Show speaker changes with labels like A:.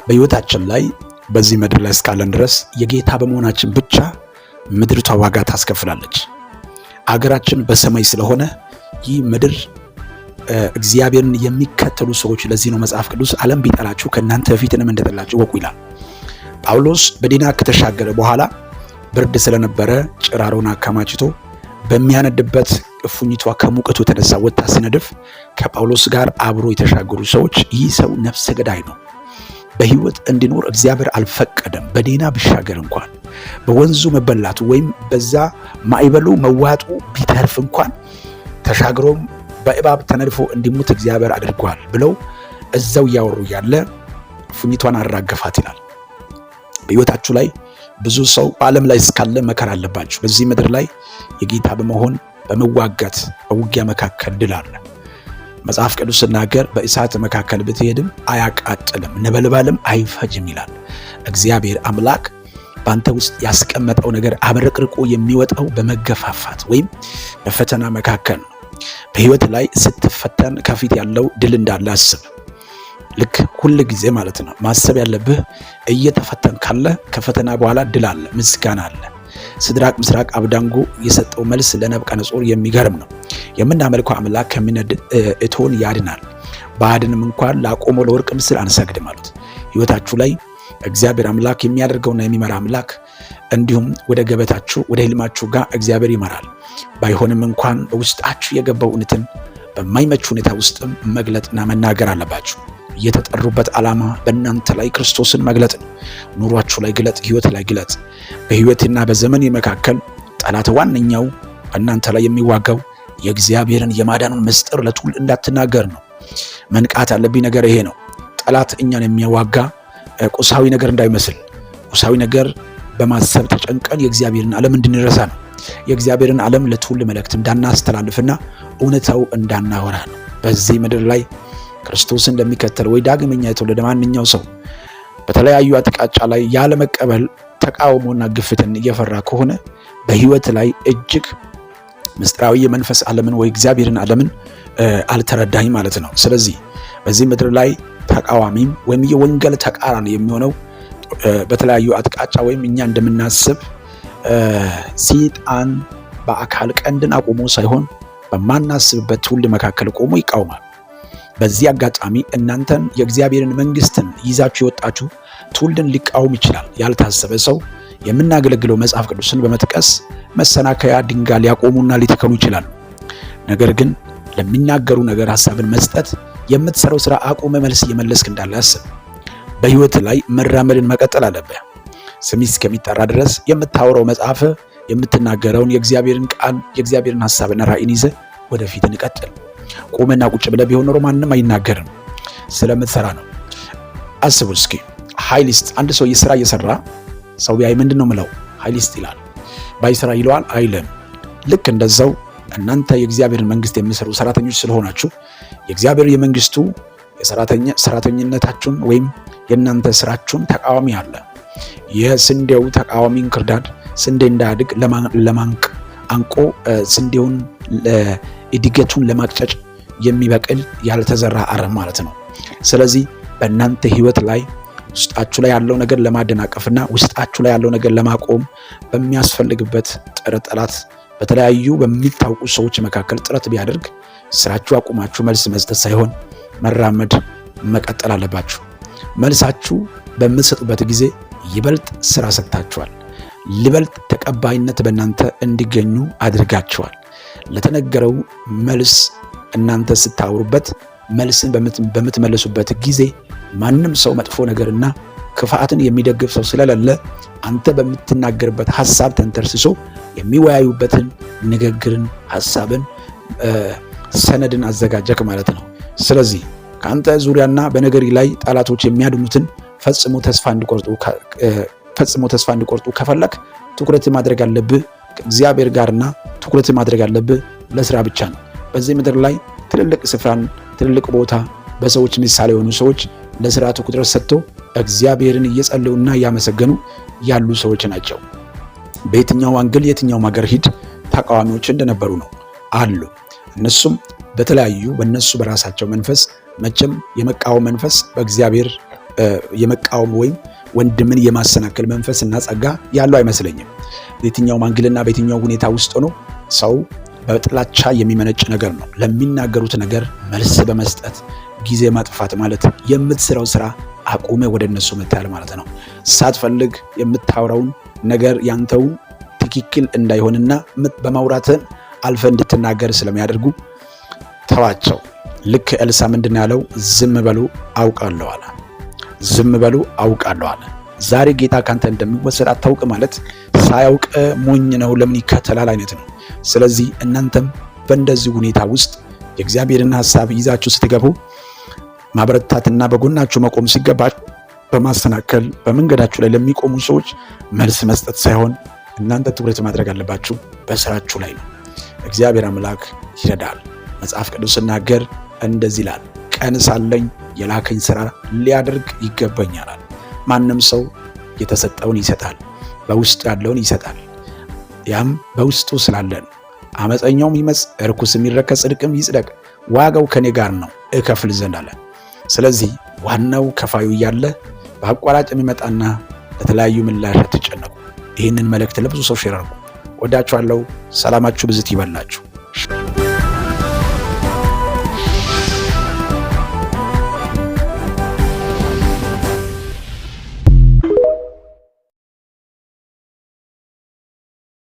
A: በሕይወታችን ላይ በዚህ ምድር ላይ እስካለን ድረስ የጌታ በመሆናችን ብቻ ምድሪቷ ዋጋ ታስከፍላለች። አገራችን በሰማይ ስለሆነ ይህ ምድር እግዚአብሔርን የሚከተሉ ሰዎች፣ ለዚህ ነው መጽሐፍ ቅዱስ ዓለም ቢጠላችሁ ከእናንተ በፊት እኔም እንደጠላችሁ እወቁ ይላል። ጳውሎስ በዲና ከተሻገረ በኋላ ብርድ ስለነበረ ጭራሮን አከማችቶ በሚያነድበት እፉኝቷ ከሙቀቱ የተነሳ ወጥታ ሲነድፍ ከጳውሎስ ጋር አብሮ የተሻገሩ ሰዎች ይህ ሰው ነፍሰ ገዳይ ነው፣ በሕይወት እንዲኖር እግዚአብሔር አልፈቀደም፣ በዴና ቢሻገር እንኳን በወንዙ መበላቱ ወይም በዛ ማዕበሉ መዋጡ ቢተርፍ እንኳን ተሻግሮም በእባብ ተነድፎ እንዲሞት እግዚአብሔር አድርጓል ብለው እዛው እያወሩ ያለ እፉኝቷን አራገፋት ይላል። በሕይወታችሁ ላይ ብዙ ሰው በዓለም ላይ እስካለ መከራ አለባችሁ። በዚህ ምድር ላይ የጌታ በመሆን በመዋጋት በውጊያ መካከል ድል አለ። መጽሐፍ ቅዱስ ሲናገር በእሳት መካከል ብትሄድም አያቃጥልም፣ ነበልባልም አይፈጅም ይላል። እግዚአብሔር አምላክ በአንተ ውስጥ ያስቀመጠው ነገር አብረቅርቆ የሚወጣው በመገፋፋት ወይም በፈተና መካከል ነው። በሕይወት ላይ ስትፈተን ከፊት ያለው ድል እንዳለ አስብ። ልክ ሁል ጊዜ ማለት ነው ማሰብ ያለብህ እየተፈተን ካለ ከፈተና በኋላ ድል አለ፣ ምስጋና አለ። ሲድራቅ ምስራቅ አብዳንጎ የሰጠው መልስ ለናቡከደነፆር የሚገርም ነው። የምናመልከው አምላክ ከሚነድ እቶን ያድናል፣ ባያድንም እንኳን ላቆመው ለወርቅ ምስል አንሰግድም አሉት። ሕይወታችሁ ላይ እግዚአብሔር አምላክ የሚያደርገውና የሚመራ አምላክ እንዲሁም ወደ ገበታችሁ ወደ ህልማችሁ ጋር እግዚአብሔር ይመራል። ባይሆንም እንኳን በውስጣችሁ የገባው እውነትን በማይመች ሁኔታ ውስጥም መግለጥና መናገር አለባችሁ። የተጠሩበት ዓላማ በእናንተ ላይ ክርስቶስን መግለጥ ነው። ኑሯችሁ ላይ ግለጥ፣ ህይወት ላይ ግለጥ። በህይወትና በዘመን መካከል ጠላት ዋነኛው በእናንተ ላይ የሚዋጋው የእግዚአብሔርን የማዳኑን ምስጢር ለትውልድ እንዳትናገር ነው። መንቃት ያለብኝ ነገር ይሄ ነው። ጠላት እኛን የሚያዋጋ ቁሳዊ ነገር እንዳይመስል፣ ቁሳዊ ነገር በማሰብ ተጨንቀን የእግዚአብሔርን ዓለም እንድንረሳ ነው። የእግዚአብሔርን ዓለም ለትውልድ መልእክት እንዳናስተላልፍና እውነታው እንዳናወራ ነው። በዚህ ምድር ላይ ክርስቶስን እንደሚከተል ወይ ዳግመኛ የተወለደ ማንኛው ሰው በተለያዩ አቅጣጫ ላይ ያለመቀበል ተቃውሞና ግፍትን እየፈራ ከሆነ በህይወት ላይ እጅግ ምስጢራዊ የመንፈስ ዓለምን ወይ እግዚአብሔርን ዓለምን አልተረዳኝ ማለት ነው። ስለዚህ በዚህ ምድር ላይ ተቃዋሚም ወይም የወንጌል ተቃራኒ የሚሆነው በተለያዩ አቅጣጫ ወይም እኛ እንደምናስብ ሰይጣን በአካል ቀንድን አቁሞ ሳይሆን በማናስብበት ትውልድ መካከል ቆሞ ይቃወማል። በዚህ አጋጣሚ እናንተን የእግዚአብሔርን መንግስትን ይዛችሁ የወጣችሁ ትውልድን ሊቃወም ይችላል። ያልታሰበ ሰው የምናገለግለው መጽሐፍ ቅዱስን በመጥቀስ መሰናከያ ድንጋይ ሊያቆሙና ሊተከሉ ይችላሉ። ነገር ግን ለሚናገሩ ነገር ሀሳብን መስጠት የምትሰራው ስራ አቁመ መልስ እየመለስክ እንዳለ አስብ። በህይወት ላይ መራመድን መቀጠል አለብህ። ስሚ እስከሚጠራ ድረስ የምታወራው መጽሐፍ የምትናገረውን የእግዚአብሔርን ቃል የእግዚአብሔርን ሀሳብና ራእይን ይዘህ ወደፊት እንቀጥል። ቆመና ቁጭ ብለህ ቢሆን ኖሮ ማንም አይናገርም። ስለምትሰራ ነው። አስቡ እስኪ ኃይሊስት አንድ ሰው ስራ እየሰራ ሰው ቢያይ ምንድን ነው ምለው? ኃይሊስት ይላል። ባይሰራ ይለዋል አይልም። ልክ እንደዛው እናንተ የእግዚአብሔርን መንግስት የሚሰሩ ሰራተኞች ስለሆናችሁ የእግዚአብሔር የመንግስቱ ሰራተኝነታችሁን ወይም የእናንተ ስራችሁን ተቃዋሚ አለ። የስንዴው ተቃዋሚ እንክርዳድ ስንዴ እንዳያድግ ለማንቅ አንቆ ስንዴውን እድገቱን ለማቅጨጭ የሚበቅል ያልተዘራ አረም ማለት ነው። ስለዚህ በእናንተ ህይወት ላይ ውስጣችሁ ላይ ያለው ነገር ለማደናቀፍና ውስጣችሁ ላይ ያለው ነገር ለማቆም በሚያስፈልግበት ጥረት ጠላት በተለያዩ በሚታወቁ ሰዎች መካከል ጥረት ቢያደርግ ስራችሁ አቁማችሁ መልስ መስጠት ሳይሆን መራመድ መቀጠል አለባችሁ። መልሳችሁ በምትሰጡበት ጊዜ ይበልጥ ስራ ሰጥታችኋል። ይበልጥ ተቀባይነት በእናንተ እንዲገኙ አድርጋችኋል። ለተነገረው መልስ እናንተ ስታወሩበት መልስን በምትመልሱበት ጊዜ ማንም ሰው መጥፎ ነገርና ክፋትን የሚደግፍ ሰው ስለሌለ አንተ በምትናገርበት ሀሳብ ተንተርስሶ የሚወያዩበትን ንግግርን፣ ሀሳብን፣ ሰነድን አዘጋጀክ ማለት ነው። ስለዚህ ከአንተ ዙሪያና በነገሪ ላይ ጠላቶች የሚያድኑትን ፈጽሞ ተስፋ እንዲቆርጡ ከፈለክ ትኩረት ማድረግ አለብህ ከእግዚአብሔር ጋርና ትኩረት ማድረግ ያለብህ ለስራ ብቻ ነው። በዚህ ምድር ላይ ትልልቅ ስፍራን ትልልቅ ቦታ በሰዎች ምሳሌ የሆኑ ሰዎች ለስራ ትኩረት ሰጥቶ እግዚአብሔርን እየጸለዩና እያመሰገኑ ያሉ ሰዎች ናቸው። በየትኛው angle የትኛውም ሀገር ሂድ ተቃዋሚዎች እንደነበሩ ነው አሉ። እነሱም በተለያዩ በእነሱ በራሳቸው መንፈስ መቼም የመቃወም መንፈስ በእግዚአብሔር የመቃወም ወይም ወንድምን የማሰናከል መንፈስና ጸጋ ያለው አይመስለኝም። በየትኛውም angle ና በየትኛው ሁኔታ ውስጥ ሆኖ ሰው በጥላቻ የሚመነጭ ነገር ነው። ለሚናገሩት ነገር መልስ በመስጠት ጊዜ ማጥፋት ማለት የምትሰራው ስራ አቁመ ወደ እነሱ መታያል ማለት ነው። ሳትፈልግ የምታወራውን ነገር ያንተውን ትክክል እንዳይሆንና በማውራትን አልፈ እንድትናገር ስለሚያደርጉ ተዋቸው። ልክ ኤልሳ ምንድን ያለው? ዝም በሉ አውቃለሁ አለ። ዝም በሉ አውቃለሁ አለ። ዛሬ ጌታ ካንተ እንደሚወሰድ አታውቅ ማለት ሳያውቅ ሞኝ ነው ለምን ይከተላል አይነት ነው። ስለዚህ እናንተም በእንደዚህ ሁኔታ ውስጥ የእግዚአብሔርን ሐሳብ ይዛችሁ ስትገቡ ማበረታትና በጎናችሁ መቆም ሲገባ በማሰናከል በመንገዳችሁ ላይ ለሚቆሙ ሰዎች መልስ መስጠት ሳይሆን እናንተ ትኩረት ማድረግ አለባችሁ በስራችሁ ላይ ነው። እግዚአብሔር አምላክ ይረዳል። መጽሐፍ ቅዱስ ሲናገር እንደዚህ ይላል፣ ቀን ሳለኝ የላከኝ ስራ ሊያደርግ ይገባኛል። ማንም ሰው የተሰጠውን ይሰጣል፣ በውስጡ ያለውን ይሰጣል። ያም በውስጡ ስላለ ነው። አመፀኛውም ይመጽ፣ እርኩስም ይረከስ፣ ጽድቅም ይጽደቅ፣ ዋጋው ከኔ ጋር ነው እከፍል ዘንድ አለ። ስለዚህ ዋናው ከፋዩ እያለ በአቋራጭ የሚመጣና ለተለያዩ ምላሽ አትጨነቁ። ይህንን መልእክት ለብዙ ሰው share አድርጉ። ወዳችኋለሁ። ሰላማችሁ ብዝት ይበላችሁ።